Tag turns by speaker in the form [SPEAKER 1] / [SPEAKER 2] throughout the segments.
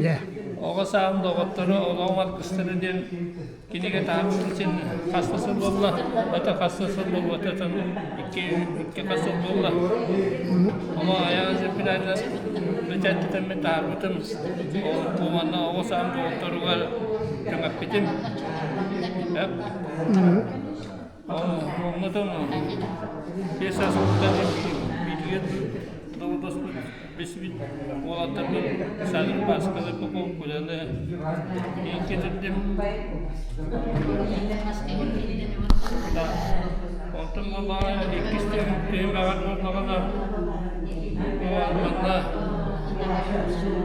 [SPEAKER 1] Дьэ.
[SPEAKER 2] Оҕо сааһым доҕотторо олоҕум аргыстара диэн кинигэ таһаарбытым син хас да сыл буолла. Бата хас да сыл буолбатытын икки икки хас сыл буолла. Ону айаҕа сирбинэн бэчээттэтэммин таһаарбытым. Ол манна оҕо сааһым доҕотторугар түҥэппитим. Оннотон 5 саас бииргэ доҕордоспут билсибит уолаттарбын Саадыр Паасканы Попов Куляны кэтирдим. Онтон буоллаҕына иккис түһүмэҕэр буоллаҕына манна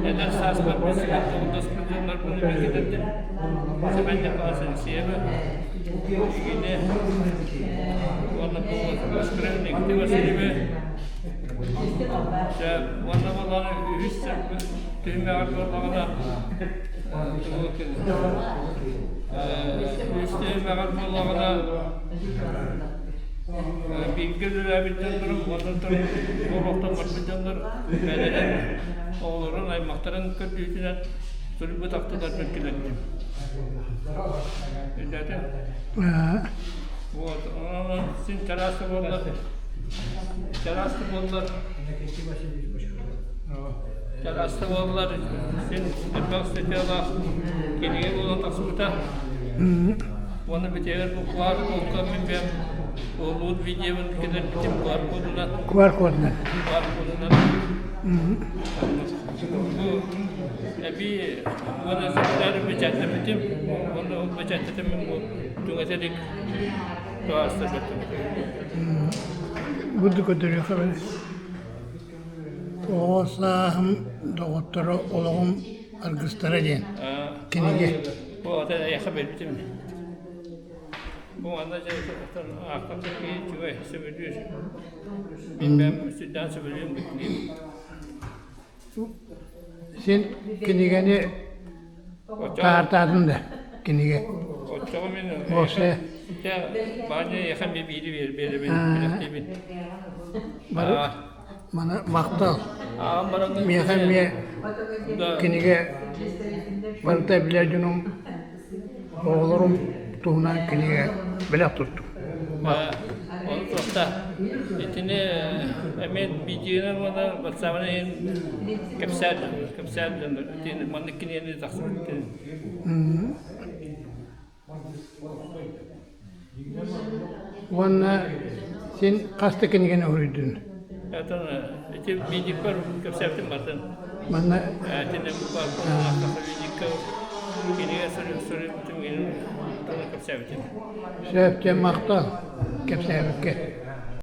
[SPEAKER 2] эдэр сааспар билсибит доҕордоспут дьоннорбун эмиэ кэтирдим. Сэмэн Николаевич Игине уонна бу Скрынник Васильевы дьэ уонна буоллаҕына үһүс түһүмэҕэр буоллаҕына үһүс түһүмэҕэр буоллаҕына бииргэ үлэлээбит дьоннорум уонна олохтон барбыт дьоннор бэйэлэрин оҕолорун аймахтарын көрдүүтүнэн суруйбут ахтыыларбын киллэрдим. Өйдөөтүҥ? Вот, онон син чараас да буоллар, чараас да буоллар, чараас да буоллар, син элбэх статьялаах кинигэ буолан тахсыбыта. Уонна бүтэгэр бу QR-кодка мин бэйэм уоллуут видеобын киллэрбитим QR-кодунан.
[SPEAKER 1] QR-кодунан.
[SPEAKER 2] QR-кодунан. Бу эбии уонна сэтээри бэчээттэппитим уонна ол бэчээттэтим бу түҥэтэ илик туһаастарбытым.
[SPEAKER 1] Бурдук көрдөрүөххэ Оҕо сааһым доҕотторо олоҕум аргыстара диэн кинигэ.
[SPEAKER 2] Бу ата эйиэхэ бэрбитим. Бу манна дьэ аахтахха киһи үчүгэй сөбүлүүр. Мин бэйэм сүрдээх сөбүлүүм бу кинигэни.
[SPEAKER 1] Син кинигэни таартаатым да кинигэ.
[SPEAKER 2] Оччоҕо мин
[SPEAKER 1] Осе.
[SPEAKER 2] Дьэ, Ваня эйиэхэ эмиэ биири биэрэбин, бэлэхтиибин.
[SPEAKER 1] Бары маны махтал.
[SPEAKER 2] Ааҕан баран
[SPEAKER 1] Миэхэ эмиэ кинигэ барыта билэр дьонум Оҕолорум туһунан кинигэ бэлэх туттум.
[SPEAKER 2] Ону туохта итини эмиэ видеонан уонна ватсабынан иһин кэпсээн кэпсээн дьоннор итини маннык кинигэни тахсыбыт
[SPEAKER 1] Уонна син хас да кинигэни уруйдун.
[SPEAKER 2] Это ити видикпар кэпсээбитим бартын.
[SPEAKER 1] Манна
[SPEAKER 2] Итини видикка кинигэ суруйбутум кэпсээбитим.
[SPEAKER 1] Сөп, дьэ махтал кэпсээбиккэ.